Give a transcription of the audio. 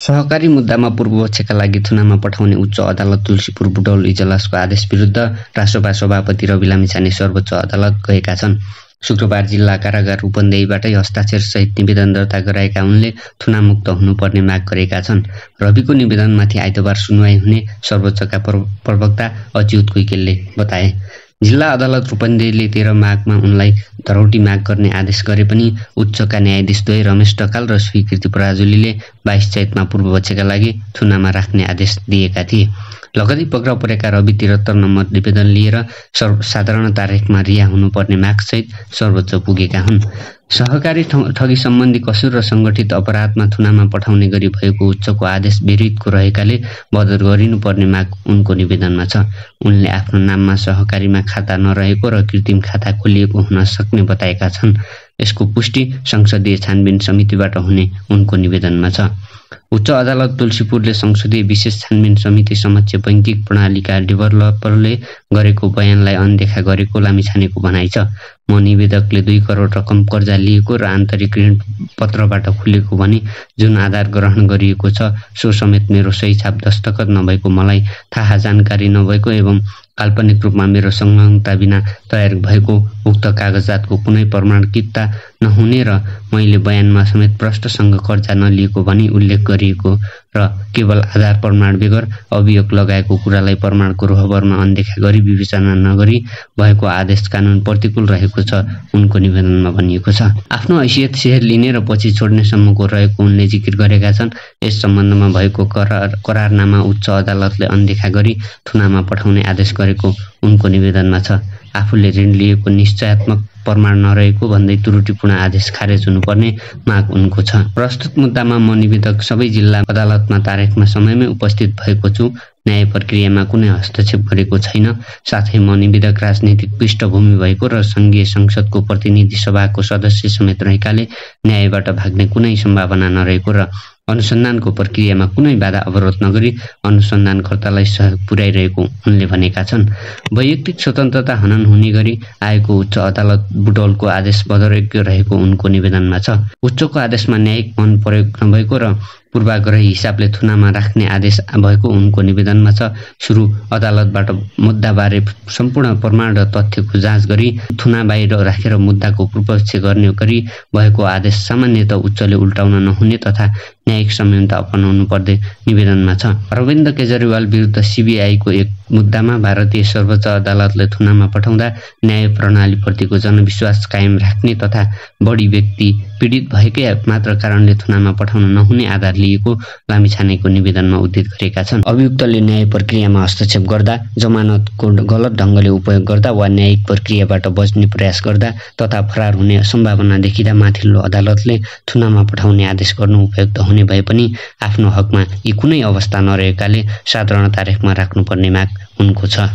सहकारी मुद्दामा पूर्वपक्षका लागि थुनामा पठाउने उच्च अदालत तुलसीपुर बुटौल इजलासको आदेश विरुद्ध राष्ट्रपा सभापति रवि लामिछाने सर्वोच्च अदालत गएका छन्। शुक्रबार जिल्ला कारागार रूपन्देहीबाटै हस्ताक्षरसहित निवेदन दर्ता गराएका उनले थुनामुक्त हुनुपर्ने माग गरेका छन्। रविको निवेदनमाथि आइतबार सुनवाई हुने सर्वोच्चका प्रवक्ता अच्युत कुइकेलले बताए। जिल्ला अदालत रूपन्देहीले 13 माघमा उनलाई धरौटी माग गर्ने आदेश गरे पनि उच्चका न्यायाधीश द्वय रमेश ढकाल र स्वीकृति पराजुलीले 22 चैतमा पूर्वपक्षका लागि थुनामा राख्ने आदेश दिएका थिए। लगतै पक्राउ परेका रवि 73 नम्बर निवेदन लिएर साधारण तारिखमा रिहा हुनुपर्ने मागसहित सर्वोच्च पुगेका हुन्। सहकारी ठगी सम्बन्धी कसुर र संगठित अपराधमा थुनामा पठाउने गरी भएको उच्चको आदेश विरुद्धको रहेकाले बदर गरिनुपर्ने माग उनको निवेदनमा छ। उनले आफ्नो नाममा सहकारीमा खाता नरहेको र कृत्रिम खाता खोलिएको हुन सक्ने बताएका छन्। यसको पुष्टि संसदीय छानबिन समितिबाट हुने उनको निवेदनमा छ। उच्च अदालत तुलसीपुरले संसदीय विशेष छानबिन समिति समक्ष बैंकिक प्रणालीका डेभलपरले गरेको बयानलाई अनदेखा गरेको लामिछानेको भनाइ छ। म निवेदकले 2 करोड रकम कर्जा लिएको र आन्तरिक ऋण पत्रबाट खुलेको भने जुन आधार ग्रहण गरिएको छ सो समेत मेरो सही छाप दस्तखत नभएको, मलाई थाहा जानकारी नभएको एवं काल्पनिक रूपमा मेरो संलग्नता बिना तयार भएको उक्त कागजातको कुनै प्रमाणिकता नहुने र मैले बयानमा समेत प्रष्टसँग कर्जा नलिएको भनी उल्लेख गरिएको र केवल आधार प्रमाण बेगर अभियोग लगाएको कुरालाई प्रमाणको रोहबरमा अनदेखा गरी विवेचना नगरी भएको आदेश कानून प्रतिकूल रहेको छ उनको निवेदनमा भनिएको छ। आफ्नो हैसियत सेयर लिने र पछि छोड्ने सम्मको रहेको उनले जिकिर गरेका छन्। यस सम्बन्धमा भएको करारनामा उच्च अदालतले अनदेखा गरी थुनामा पठाउने आदेश गरेको उनको निवेदनमा छ। आफूले ऋण लिएको निश्चयात्मक प्रमाण नरहेको भन्दै त्रुटिपूर्ण आदेश खारेज हुनुपर्ने माग उनको छ। प्रस्तुत मुद्दामा म निवेदक सबै जिल्ला अदालतमा तारिखमा समयमै उपस्थित भएको छु। न्याय प्रक्रियामा कुनै हस्तक्षेप गरेको छैन। साथै म निवेदक राजनीतिक पृष्ठभूमि भएको र संघीय संसदको प्रतिनिधि सभाको सदस्य समेत रहेकाले न्यायबाट भाग्ने कुनै सम्भावना नरहेको र अनुसन्धानको प्रक्रियामा कुनै बाधा अवरोध नगरी अनुसन्धानकर्तालाई सहयोग पुर्याइरहेको उनले भनेका छन्। वैयक्तिक स्वतन्त्रता हनन हुने गरी आएको उच्च अदालत बुटौलको आदेश बदरयोग्य रहेको उनको निवेदनमा छ। उच्चको आदेशमा न्यायिक मन प्रयोग नभएको र पूर्वाग्रही हिसाबले थुनामा राख्ने आदेश भएको उनको निवेदनमा छ। सुरु अदालतबाट मुद्दाबारे सम्पूर्ण प्रमाण र तथ्यको जाँच गरी थुना बाहिर राखेर मुद्दाको पूर्वपक्ष गर्ने गरी भएको आदेश सामान्यतः उच्चले उल्टाउन नहुने तथा न्यायिक संयमता अपनाउनु पर्ने निवेदनमा छ। अरविन्द केजरीवाल विरुद्ध सीबीआईको एक मुद्दामा भारतीय सर्वोच्च अदालतले थुनामा पठाउँदा न्याय प्रणालीप्रतिको जनविश्वास कायम राख्ने तथा बढी व्यक्ति पीडित भएकै मात्र कारणले थुनामा पठाउन नहुने आधार लिएको लामिछानेको निवेदनमा उद्धृत गरेका छन्। अभियुक्तले न्याय प्रक्रियामा हस्तक्षेप गर्दा, जमानतको गलत ढङ्गले उपयोग गर्दा वा न्यायिक प्रक्रियाबाट बच्ने प्रयास गर्दा तथा फरार हुने सम्भावना देखिँदा माथिल्लो अदालतले थुनामा पठाउने आदेश गर्नु उपयुक्त हुने भए पनि आफ्नो हकमा यी कुनै अवस्था नरहेकाले साधारण तारिखमा राख्नुपर्ने माग उनको छ।